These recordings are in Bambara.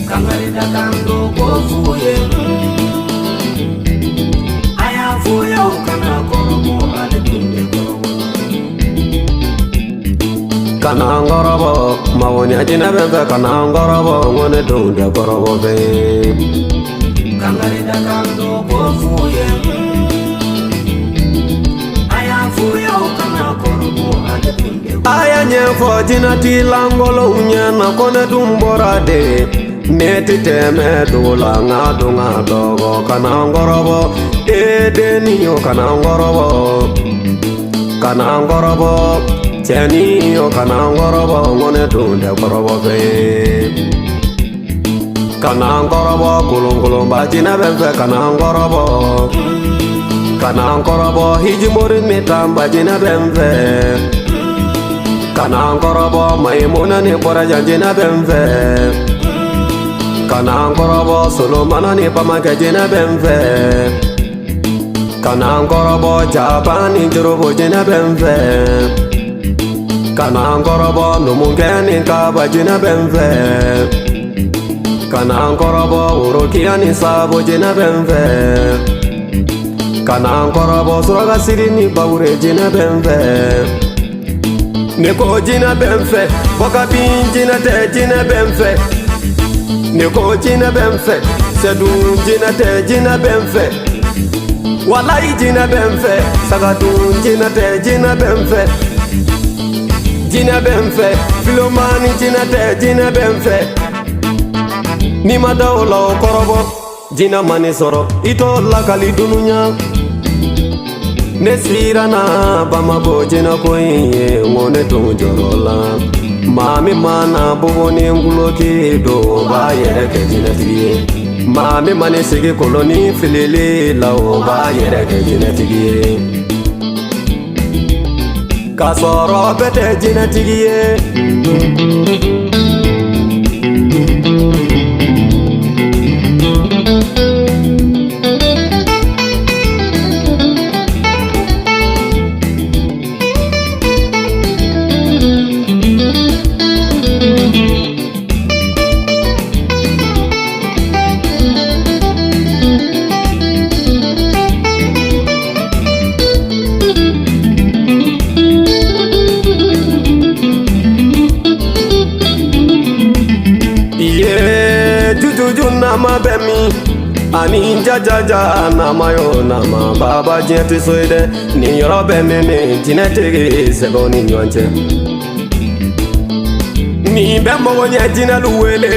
Kangarida kan do ko f'u ye. A y'a f'u ye u kana kɔrɔbɔ, ale tun tɛ kɔrɔbɔ. Kana n kɔrɔbɔ, magoɲɛ jinɛ bɛ n fɛ, kana n kɔrɔbɔ, n ko ne denw tɛ kɔrɔbɔ fɛn ye. Kangarida kan do ko f'u ye. A y'a f'u ye u kana kɔrɔbɔ, ale tun tɛ A y'a ɲɛfɔ jinɛtilankolonw ɲɛna ko ne dun bɔra de. Ne ti tɛmɛ dugu la n ka dun ka dɔgɔ, kana n kɔrɔbɔ. E dennin yo, kana n kɔrɔbɔ, kana n kɔrɔbɔ. Cɛnin yo, kana n kɔrɔbɔ, n ko ne dun tɛ kɔrɔbɔ fɛn ye. Kana n kɔrɔbɔ, kolonkolonba jinɛ bɛ n fɛ, kana n kɔrɔbɔ, kana n kɔrɔbɔ. Hijimori ni tanba jinɛ bɛ n fɛ, kana n kɔrɔbɔ. Mayimuna ni bɔrajan jinɛ bɛ n fɛ, kana n kɔrɔbɔ. Solomana ni bamakɛ jinɛ bɛ n fɛ, kana n kɔrɔbɔ. Jaban ni jorobo jinɛ bɛ n fɛ, kana n kɔrɔbɔ. Numukɛ ni kaba jinɛ bɛ n fɛ, kana n kɔrɔbɔ. Worokiya ni sabo jinɛ bɛ n fɛ, kana n kɔrɔbɔ. Surakasiri ni bawure jinɛ bɛ n fɛ. Ne ko jinɛ bɛ n fɛ, bɔkabin jinɛ tɛ, jinɛ bɛ n fɛ. Ne ko jinɛ bɛ n fɛ, sɛdun jinɛ tɛ, jinɛ bɛ n fɛ. Walayi jinɛ bɛ n fɛ, sagadun jinɛ tɛ, jinɛ bɛ n fɛ. Jinɛ bɛ n fɛ, filomani jinɛ tɛ, jinɛ bɛ n fɛ. N'i ma da o la o kɔrɔbɔ, jinɛ ma nin sɔrɔ, i t'o lakali dunuya. Ne siranna Bamakɔ jinɛko in ye, n ko ne tun jɔrɔ la. Maa min mana boboni guloki don, o b'a yɛrɛ kɛ jinɛtigi ye. Maa min mana sigi koloni filili la, o b'a yɛrɛ kɛ jinɛtigi ye. K'a sɔrɔ bɛɛ tɛ jinɛtigi ye. Iye jujuju nama bɛ min ani jajaja nama yo nama baba diɲɛ tɛ so ye dɛ. Nin yɔrɔ bɛ ne ni jinɛtigi sɛbɛnw ni ɲɔgɔn cɛ. Nin bɛ mɔgɔ ɲɛ jinɛlu wele.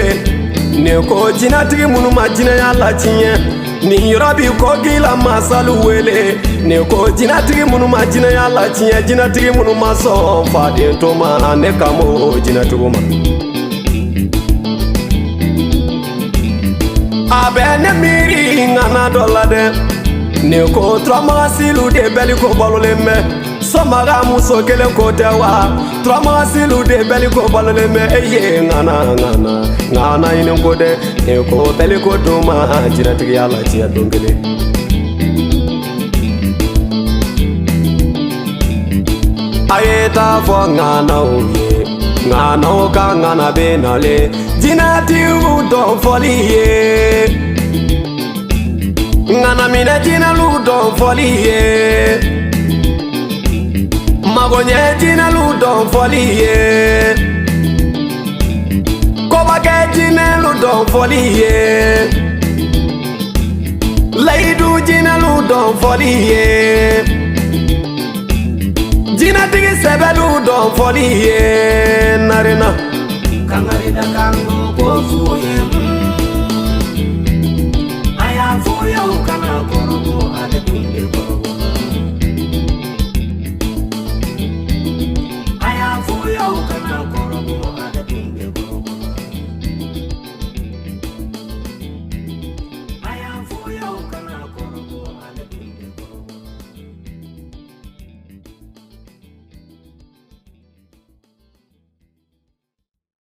Ne ko jinɛtigi minnu ma jinɛya la tiɲɛ, nin yɔrɔ bi kɔ k'i la masalu wele. Ne ko jinɛtigi minnu ma jinɛya la tiɲɛ, jinɛtigi minnu ma sɔn faden to ma, ne kan b'o jinɛtigiw ma. A bɛ ne miiri ŋana dɔ la dɛ. Ne ko turamagasilu de bɛli ko balolen bɛ sɔmaga muso kelen ko tɛ wa? Turamagasilu de bɛli ko balolen bɛ e ye ŋana ŋana ŋana ɲini ko dɛ. Ne ko bɛli ko dun ma jinɛtigiya la tiɲɛ don kelen. A ye taa fɔ ŋanaw ye, ŋanaw ka ŋana bɛ nalen jinɛtigiw dɔn fɔli ye, ŋana minɛ jinɛlu dɔn fɔli ye, magoɲɛ jinɛlu dɔn fɔli ye, kobakɛ jinɛlu dɔn fɔli ye, layidu jinɛlu dɔn fɔli ye, jinɛtigi sɛbɛlu dɔn fɔli ye narena. Kangarida kan do ko f'u ye.